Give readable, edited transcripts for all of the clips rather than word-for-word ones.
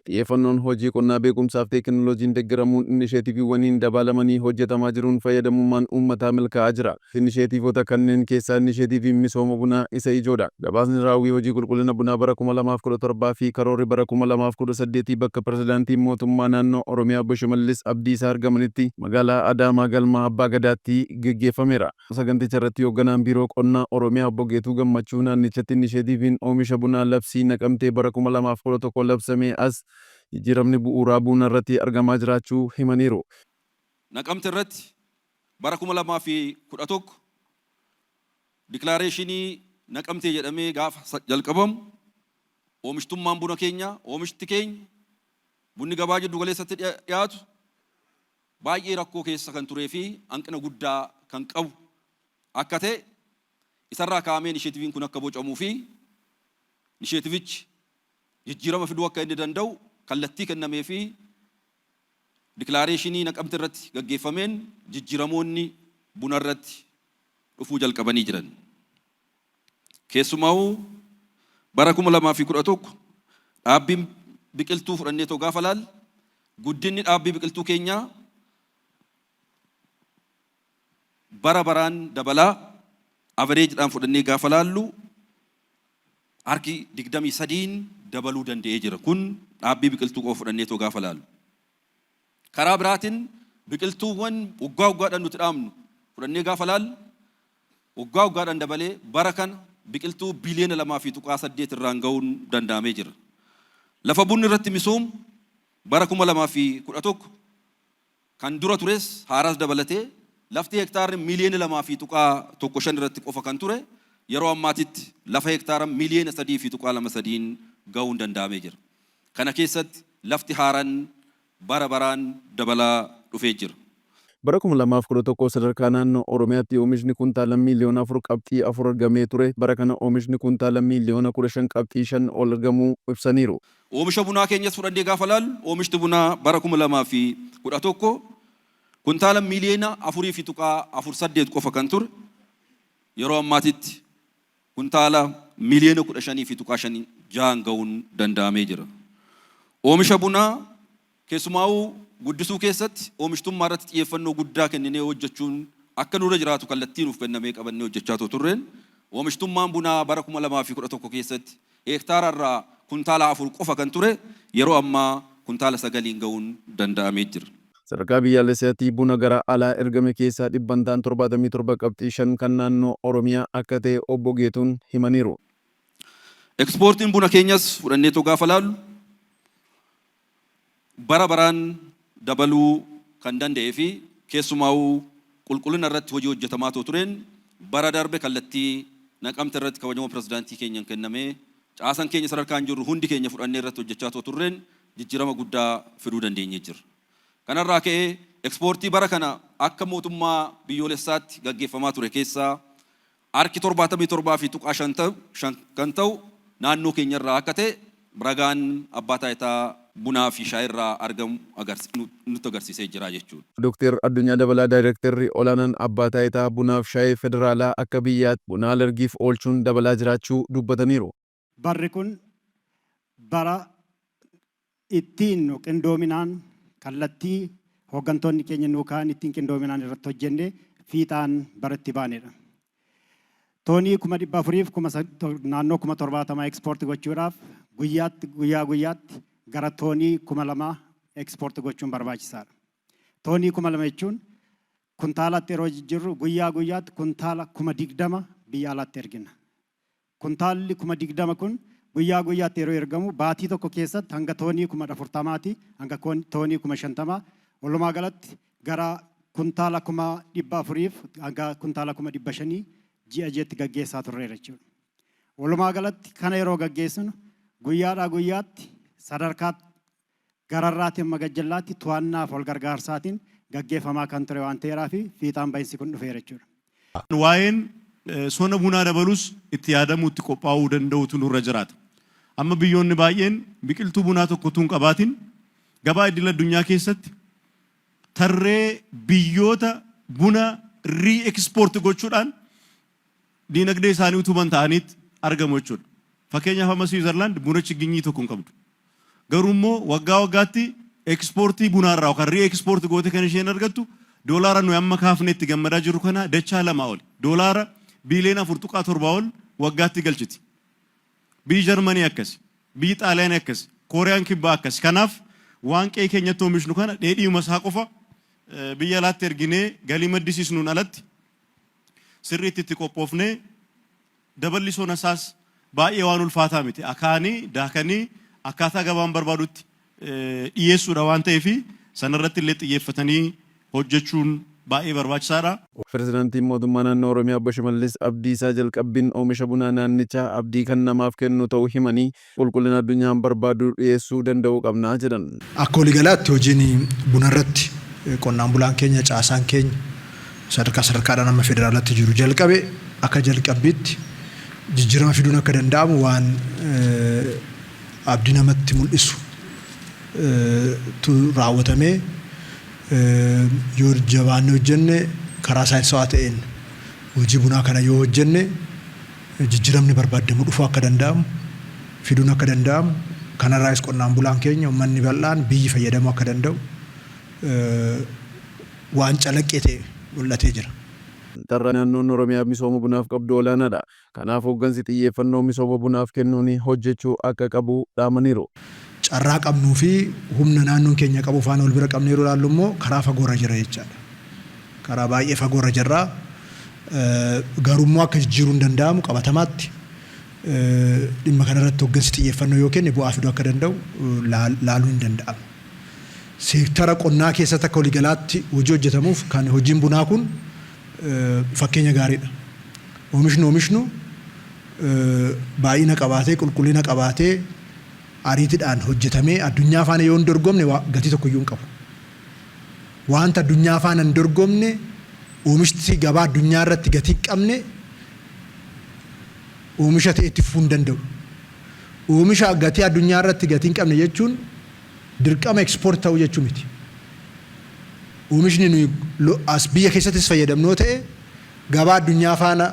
Xiyyeeffannoon hojii qonnaa beekumsaaf teekinooloojiin deggeramuun inisheetiiviiwwaniin dabaalamanii hojjetamaa jiruun fayyadamummaan uummataa milkaa'aa jira. Inisheetiivota kanneen keessaa inisheetiiviin misooma bunaa isa ijoodha. Gabaasni raawwii hojii qulqullina bunaa bara 2017 fi karoorri bara 2018 bakka Pirezidaantiin Mootummaa Naannoo Oromiyaa Obbo Shimallis Abdiisaa argamanitti Magaalaa Adaamaa Galma Abbaa Gadaatti geggeeffameera. Saganticha irratti Hogganaan Biiroo Qonnaa Oromiyaa Obbo Geetuu Gammachuu naannichatti inisheetiiviin oomisha bunaa labsii Naqamtee bara 2011 labsamee as jijjiiramni bu'uuraa buunarratti argamaa jiraachuu himaniiru. Naqamte irratti bara 2011 Dikilaareeshinii Naqamtee jedhamee gaafa jalqabamu oomishtummaan buna keenyaa, oomishti keenya, bunni gabaa jiddu galeessatti dhiyaatu baay'ee rakkoo keessa kan turee fi hanqina guddaa kan qabu akka ta'e isarraa ka'amee inisheetiviin kun akka bocamuu fi inisheetivichi jijjiirama fiduu akka inni danda'u kallattii kennamee fi dikilaareeshinii Naqamte irratti gaggeeffameen jijjiiramoonni buna irratti dhufuu jalqabanii jiran. Keessumaawuu bara 2011 dhaabbiin biqiltuu fudhanneetoo gaafa laalle guddinni dhaabbii biqiltuu keenyaa bara baraan dabalaa average dhaan fudhannee gaafa laallu harki 23n dabaluu danda'ee jira. Kun dhaabbii biqiltuu qofa fudhanneetoo gaafa laallu. Karaa biraatiin biqiltuuwwan waggaa waggaadhaan nuti dhaabnu fudhannee gaafa laallu waggaa waggaadhaan dabalee bara kana biqiltuu biliyoona 2.8 irraan ga'uun danda'amee jira. Lafa bunni irratti misoomu bara 2011 kan dura tures haaraas dabalatee lafti hektaarri miiliyoona 2.15 irratti qofa kan ture yeroo ammaatitti lafa hektaara miiliyoona 3.23n ga'uun danda'amee jira. Kana keessatti lafti haaran bara baraan dabalaa dhufee jira. Bara 2011 sadarkaa naannoo Oromiyaatti oomishni kuntaala miiliyoona 4 qabxii 4 argamee ture bara kana oomishni kuntaala miiliyoona 15 qabxii 5 ol argamuu ibsaniiru. Oomisha bunaa keenyas fudhannee gaafa laallu oomishti bunaa bara 2011 kuntaala miiliyoona 4.48 qofa kan ture yeroo ammaatitti kuntaala miiliyoona 15.56n ga'uun danda'amee jira. Oomisha bunaa keessumaa'uu guddisuu keessatti oomishtummaa irratti xiyyeeffannoo guddaa kenninee hojjechuun akka nurra jiraatu kallattii nuuf kennamee qabannee hojjechaa turreen oomishtummaan bunaa bara 2011 keessatti hektaara irraa kuntaala 4 qofa kan ture yeroo ammaa kuntaala 9n ga'uun danda'amee jira. Sadarkaa biyyaalessaatti buna gara alaa ergame keessaa dhibbantaan 77 qabxii 5 kan naannoo Oromiyaa akka ta'e Obbo Geetuun himaniiru. Ekspoortiin buna keenyas fudhanneetoo gaafa laallu bara baraan dabaluu kan danda'ee fi keessumaa'uu qulqullina irratti hojii hojjetamaa tureen bara darbe kallattii Naqamte irratti kabajamoo pirezidaantii keenyaan kennamee caasan keenya sadarkaan jirru hundi keenya fudhannee irratti hojjechaa turreen jijjiirama guddaa fiduu dandeenyee jirra. Kanarraa ka'ee ekspoortii bara kana akka mootummaa biyyoolessaatti gaggeeffamaa ture keessaa harki 77.5 kan ta'u naannoo keenyarraa akka ta'e ragaan abbaa taayitaa bunaa fi shaayirraa argamu nutti agarsiisee jira jechuudha. Dooktar Addunyaa Dabalaa, Daayirektarri olaanaan abbaa taayitaa bunaaf shaayii federaalaa, akka biyyaatti buna alergiif oolchuun dabalaa jiraachuu dubbataniiru. Barri kun bara ittiin nu qindoominaan kallattii hooggantoonni keenya nuu ka'an ittiin qindoominaan irratti hojjenne fiixaan bara itti baanedha. Toonii 400,000 naannoo 70,000 ekspoortii gochuudhaaf guyyaatti guyyaa guyyaatti gara toonii 2000 ekspoortii gochuun barbaachisaadha. Toonii 2000 jechuun kuntaalatti yeroo jijjiirru guyyaa guyyaatti kuntaala 20,000 biyya alaatti ergina. Kuntaalli 20,000 kun guyyaa guyyaatti yeroo ergamu baatii tokko keessatti hanga toonii 40,000ti, hanga toonii 50,000, walumaa galatti gara kuntaala 400,000f hanga kuntaala 500,000 ji'a ji'atti gaggeessaa turreera jechuudha. Walumaa galatti kana yeroo gaggeessinu guyyaadhaa guyyaatti sadarkaa gararraatiin amma gajjallaatti to'annaaf wal gargaarsaatiin gaggeeffamaa kan ture waan ta'eeraa fi fiixaan bahinsi kun dhufeera jechuudha. Waa'een sona bunaa dabalus itti yaadamuu, itti qophaa'uu danda'utu nurra jiraata. Amma biyyoonni baay'een biqiltuu bunaa tokko utuu hin qabaatin gabaa idil addunyaa keessatti tarree biyyoota buna re-export gochuudhaan diinagdee isaanii utuban ta'aniitti argamu jechuudha. Fakkeenyaaf, amma Siwiizerlaand buna chiginyii tokko hin qabdu. Garuu immoo waggaa waggaatti ekspoortii bunaarraa yookaan re-export goote kan isheen argattu doolaara nuyi amma kaafnee itti gammadaa jirru kana dachaa 2 oli. Doolaara biiliyoona 4.7 ol waggaatti galchiti. Biyyi Jarmanii akkasi. Biyyi Xaaliyaanii akkasi. Kooriyaan Kibbaa akkasi. Kanaaf waan qe'ee keenyatti oomishnu kana dheedhiima isaa qofa biyya alaatti erginee galii maddisiisnuun alatti, sirriitti itti qophoofnee, daballi sona isaas baay'ee waan ulfaataa miti. Akaanii daakanii akkaataa gabaan barbaadutti dhiyeessuudha waan ta'eef, sanarratti illee xiyyeeffatanii hojjechuun baay'ee barbaachisaadha. Pirezidaantiin Mootummaa Naannoo Oromiyaa Obbo Shimallis Abdiisaa jalqabbiin oomisha bunaa naannichaa abdii kan namaaf kennu ta'uu himanii, qulqullina addunyaan barbaadu dhiyeessuu danda'uu qabna jedhan. Akka waliigalaatti hojiin bunarratti qonnaan bulaan keenya, caasaan keenya sadarkaa sadarkaadhaan amma federaalaatti jiru jalqabe akka jalqabbiitti jijjiirama fiduun akka danda'amu waan abdii namatti mul'isu tu raawwatamee, yoo jabaannee hojjenne, karaa saayinsawaa ta'een hojii bunaa kana yoo hojjenne, jijjiiramni barbaadamu dhufuu akka danda'amu, fiduun akka danda'amu, kanarraayis qonnaan bulaan keenya, uummanni bal'aan, biyyi fayyadamuu akka danda'u waan calaqqee ta'e mul'atee jira. Carraa naannoon Oromiyaa misooma bunaaf qabdu olaanaadha. Kanaaf hooggansi xiyyeeffannoo misooma bunaaf kennuun hojjechuu akka qabu dhaamaniiru. Carraa qabnuu fi humna naannoon keenya qabu faana wal bira qabnee yeroo ilaallu immoo karaa fagoorra jira jechaadha. Karaa baay'ee fagoorra jirra. Garuu immoo akka jijjiiruun danda'amu qabatamaatti dhimma kanarratti hooggansi xiyyeeffannoo yoo kenne bu'aa fiduu akka danda'u laaluun hin danda'amu. Seektara qonnaa keessatti akka waliigalaatti hojii hojjetamuuf kan hojiin bunaa kun fakkeenya gaariidha. Oomishni oomishnu baay'ina qabaatee, qulqullina qabaatee, ariitiidhaan hojjetamee addunyaa faana yoo hin dorgomne gatii tokko iyyuu hin qabu. Wanta addunyaa faana hin dorgomne, oomishti gabaa addunyaa irratti gatii hin qabne, oomisha ta'e itti fufuu hin danda'u. Oomisha gatii addunyaa irratti gatii hin qabne jechuun dirqama export ta'uu jechuu miti. Oomishni nuyi as biyya keessattis fayyadamnu ta'e gabaa addunyaa faana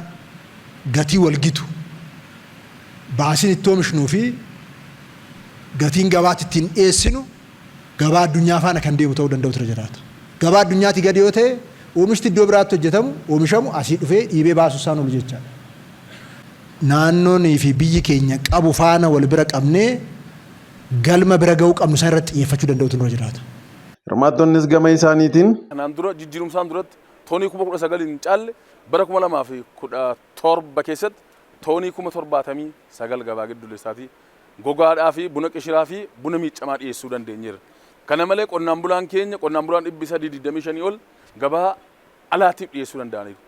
gatii wal gitu, baasiin itti oomishnuu fi gatiin gabaatti ittiin dhiyeessinu gabaa addunyaa faana kan deemu ta'uu danda'u ture jiraata. Gabaa addunyaatii gadi yoo ta'e, oomishti iddoo biraatti hojjetamu, oomishamu asii dhufee dhiibee baasuu isaan oolu jechaadha. Naannoonii fi biyyi keenya qabu faana wal bira qabnee galma bira ga'uu qabnu isaan irratti xiyyeeffachuu danda'utu nurra jiraata. Hirmaattonnis gama isaaniitiin. Kanaan dura jijjiirumsaan duratti toonii 19,000 hin caalle, bara 2017 keessatti toonii 79,000 gabaa giddugaleessaatii gogaadhaa fi buna qishiraa fi buna miiccamaa dhiyeessuu dandeenyeerra. Kana malee qonnaan bulaan keenya, qonnaan bulaan 325 ol gabaa alaatiif dhiyeessuu danda'aniiru.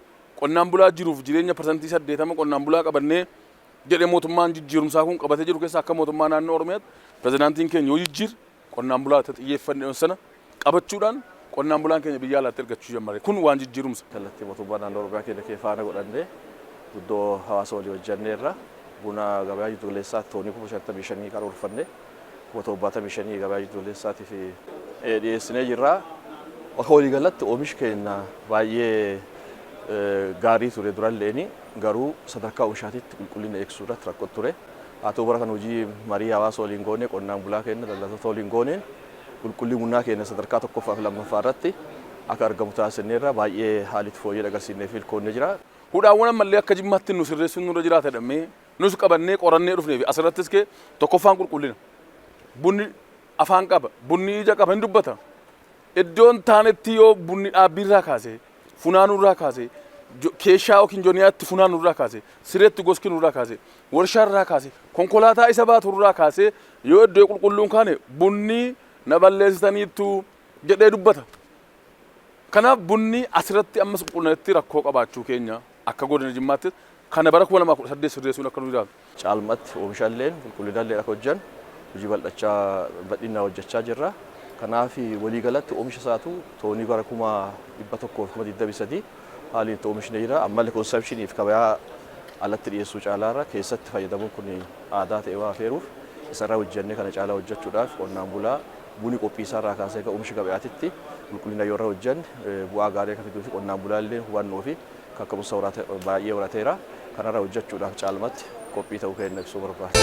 Qonnaan bulaa jiruuf jireenya 80% qonnaan bulaa qabannee jedhee mootummaan jijjiirumsaa kun qabatee jiru keessa, akka mootummaa naannoo Oromiyaatti pirezidaantiin keenya yoo jijjiir qonnaan bulaa xiyyeeffannoo sana qabachuudhaan qonnaan bulaan keenya biyya alaatti ergachuu jalqabe. Kun waan jijjiirumsa. Kallattii mootummaa naannoo Oromiyaa keenya kee faana godhannee guddoo hawaasa walii hojjanneerra. Buna gabaa jiddu galeessaa toonii 55,000 karoorfanne, 75,000 gabaa jiddu galeessaatiif dhiyeessinee jirra. Akka waliigalatti oomishi keenya baay'ee gaarii ture duralleeni, garuu sadarkaa oomishaatitti qulqullina eegsisuu irratti rakkoo ture. Haa ta'u, bara kan hojii marii hawaasa waliin goone, qonnaan bulaa keenya, daldaltoota waliin gooneen, qulqullinni bunaa keenya sadarkaa tokkoffaa fi lammaffaa irratti akka argamu taasisneerra, baay'ee haalli itti fooyyee agarsiisnee fi milkoonnee jira. Hudhaawwan ammallee akka Jimmaatti nu sirreessuun nurra jiraata jedhamee nus qabannee qorannee dhufnee fi asirrattis kee tokkoffaan qulqullina. Bunni afaan qaba, bunni ija qaba, hin dubbata. Iddoon taanetti yoo bunni dhaabbiirraa kaasee, funaanuurraa kaasee, keeshaa yookiin jooniyaatti funaanuurraa kaasee, sireetti goskinuurraa kaasee, warshaarraa kaasee, konkolaataa isa baaturraa kaasee yoo iddoo qulqulluun kaane bunni na balleessitaniittu jedhee dubbata. Kanaaf bunni asirratti ammas qulqullinatti rakkoo qabaachuu keenya akka godina Jimmaatti kana bara 2018 sirreessuun akka nu jiraatu. Caalmatti oomishaalleen qulqullinallee akka hojjan hojii bal'achaa bal'inaa hojjechaa jirra. Kanaaf waliigalatti oomisha isaatu toonii bara 123,000 haaliin itti oomishne jira. Ammallee consumptioniif gabayaa alatti dhiyeessuu caalaarra keessatti fayyadamuun kun aadaa ta'e waa feeruuf isarraa hojjennee kana caalaa hojjechuudhaaf, qonnaan bulaa buni qophii isaarraa kaasee akka oomisha gabayaatitti qulqullina yoo irra hojjenne bu'aa gaarii akka fiduu fi qonnaan bulaallee hubannoo fi kaka'umsa baay'ee horateera. Kanarra hojjechuudhaaf caalmatti qophii ta'uu keenya ibsuu barbaada.